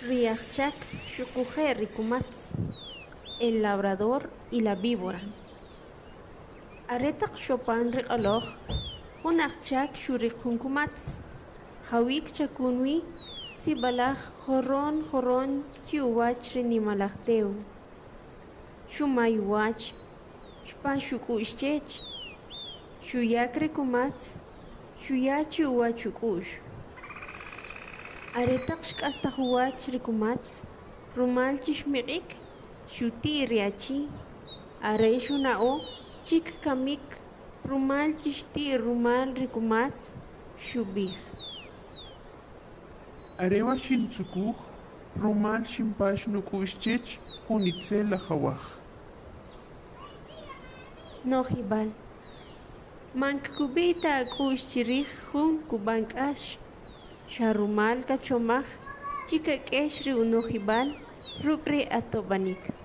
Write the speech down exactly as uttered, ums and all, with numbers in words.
Ri ajchak xuquje' ri kumatz. El labrador y la víbora. Are taq xopan ri q'oloj, jun ajchak xuriq jun kumatz, jawik chakun wi sib'alaj joron joron chi uwach ri nimalaj tew. Xumay uwach, xpax uk'u'x chech, xuyak ri kumatz, xuya chi uwach uk'u'x. Are taq xk'astaj uwach ri kumatz, rumal chi xmiq'ik, xuti'i ri achi. Are xuna'o chi kkamik rumal chi xti'i rumal ri kumatz, xub'ij: Are wa' xintzukuj rumal xinpax nuk'u'x chech jun itzel laj awaj. No'jib'al. Man kkub'i' ta ak'u'x chi rij jun kub'an k'ax, xa rumal kachomaj chi kak'ex ri uno'jib'al ruk' ri atob'anik.